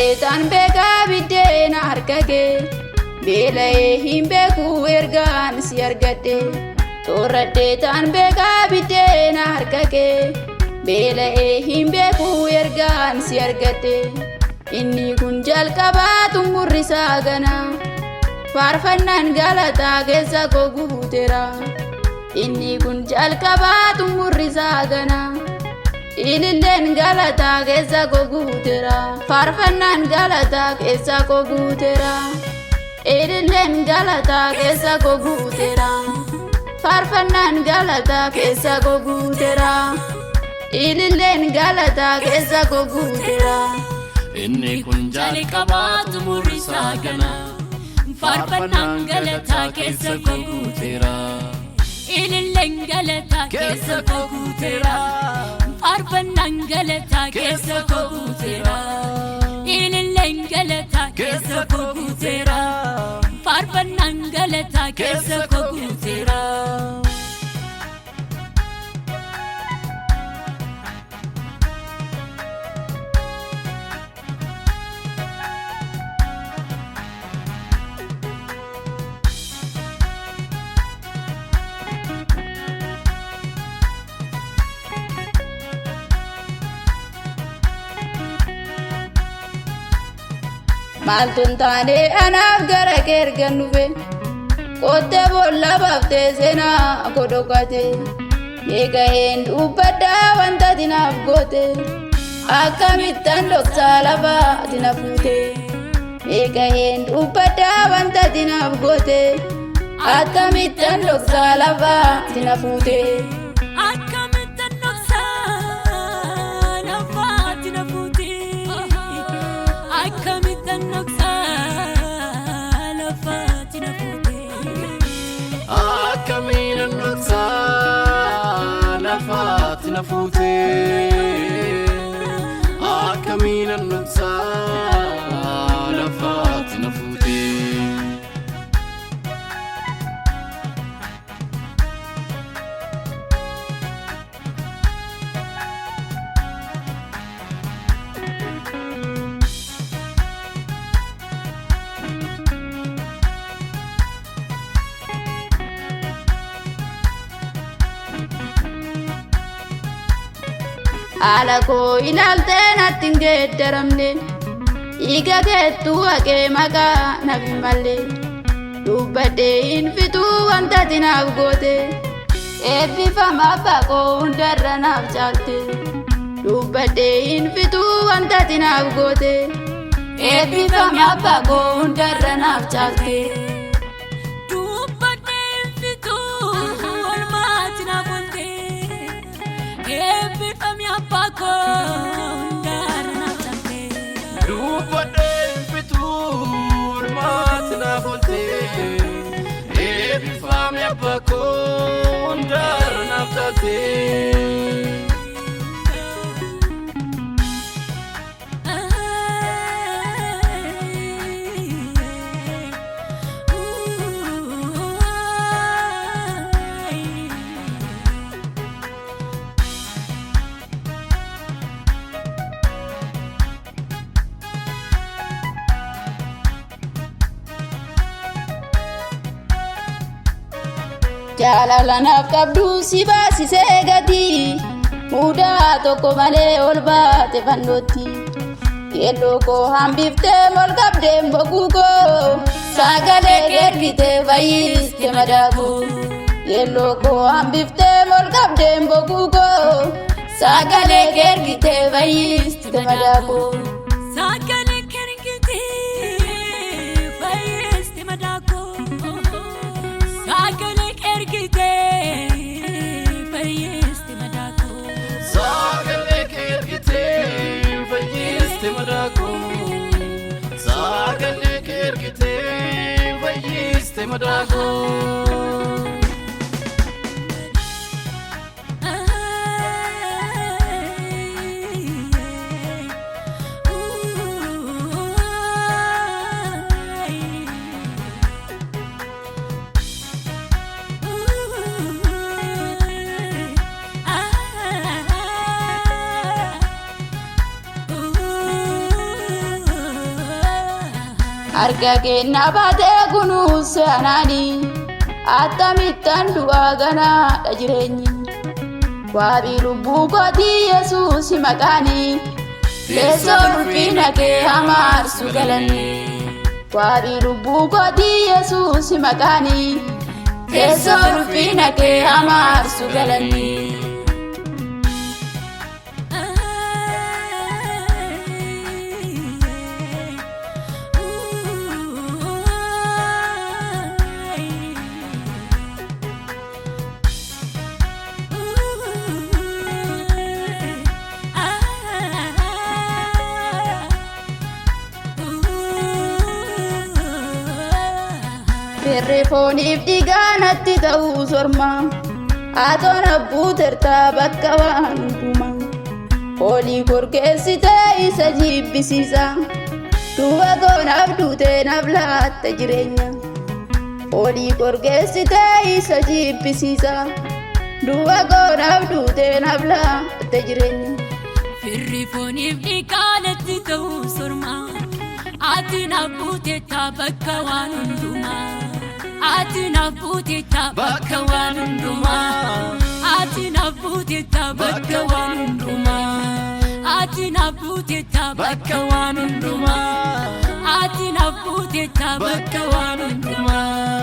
Soorradhee beekaa biddeena harka kee, beela'ee hin beeku ergaan si argadhe. Soorradhee beekaa biddeena harka kee, beela'ee hin beeku ergaan si argadhe. Inni kun jalqabaa xumurri isaa gana, faarfannaan galataa keessa koo guuteera. Inni kun jalqabaa xumurri isaa gana. Ililleen galataa keessa koo guuteera. Faarfannaan galataa keessa koo guuteera. Ililleen galataa keessa koo guuteera. Faarfannaan galataa keessa koo guuteera. Ililleen galataa keessa koo guuteera. Inni kun jalqabaa xumurri isaa gana. Faarfannaan galataa keessa koo guuteera. Ililleen galataa keessa koo guuteera. Faarfannaan galataa keessa koo guuteera. Ililleen galataa keessa koo guuteera. Faarfannaan galataa keessa koo guuteera. Maaltu hin taane anaaf gara kee ergan dhufe, qottee boolla baaftee seenaa koo dhokate. Eegaheen dubbaddaa wanta ati naaf goote, akkamittan dhoksaa lafa ati na fuute. Eegaheen dubbaddaa wanta ati naaf goote, akkamittan dhoksaa lafa ati na fuute. Akkamittan dhoksaa lafaati na fuute. Akkamittan dhoksaa lafaati na fuute. Akkamiin dhoksaa lafaati na fuute. Akkamiin dhoksaa lafaati na fuute. Haala koo ilaaltee natti hin geeddaramne, dhiiga keettuu haqee maqaa naaf hin malle. Dubbadhee hin fixuu wanta ati naaf goote, eebbifama abbaa koo hundarra naaf caalte. Dubbadhee hin fixuu wanta ati naaf goote, eebbifama abbaa koo hundarra naaf caalte. Dubbadhee hin fixuu olmaati naaf oolte. Eebbifami abbaa koo hundarra naaf caalte. Dubbadhee hin fixuu olmaati naaf oolte. Eebbifame abbaa koo hundarra naaf taate. Jaalala naaf qabdu si baasisee gatii, mudaa tokko malee ol baate fannootti. Keelloo koo hambiftee ol qabdeen boquu koo, sagalee ergitee fayyiste madaakuu. Keelloo koo hambiftee ol qabdeen boquu koo, sagalee ergitee fayyiste madaakuu. Sagalee ergitee fayyiste madaakuu. Sagalee ergitee fayyiste madaakuu. Sagalee kee ergitee fayyiste madaakuu. Sagalee kee ergitee fayyiste madaakuu. Harka keenna baatee kunuunse anaani. Attamittan du'aa ganaadha jireenyi. Waabii lubbuu kootii Yesuus maqaani. Teessoo ulfina kee hamaarsu galanni. Waabii lubbuu kootii Yesuus maqaani. Teessoo ulfina kee hamaarsu galanni. Firri fooniif dhiigaa natti ta'uu sorma. Atoon abbuutertaa bakka waan hundumaa. Hoolii korkeessitee isa jibbisiisa. Duuba koonaaf duutee naaf laatte jireenya. Hoolii korkeessitee isa jibbisiisa. Duuba koonaaf duutee naaf laatte jireenya. Firri fooniif dhiqaalatti ta'uu sorma. Ati naaf buuteetta bakka waan hundumaa. Ati naaf buuteetta bakka waan hundumaa. Ati naaf buuteetta bakka waan hundumaa. Ati naaf buuteetta bakka waan hundumaa. Ati naaf buuteetta bakka waan hundumaa.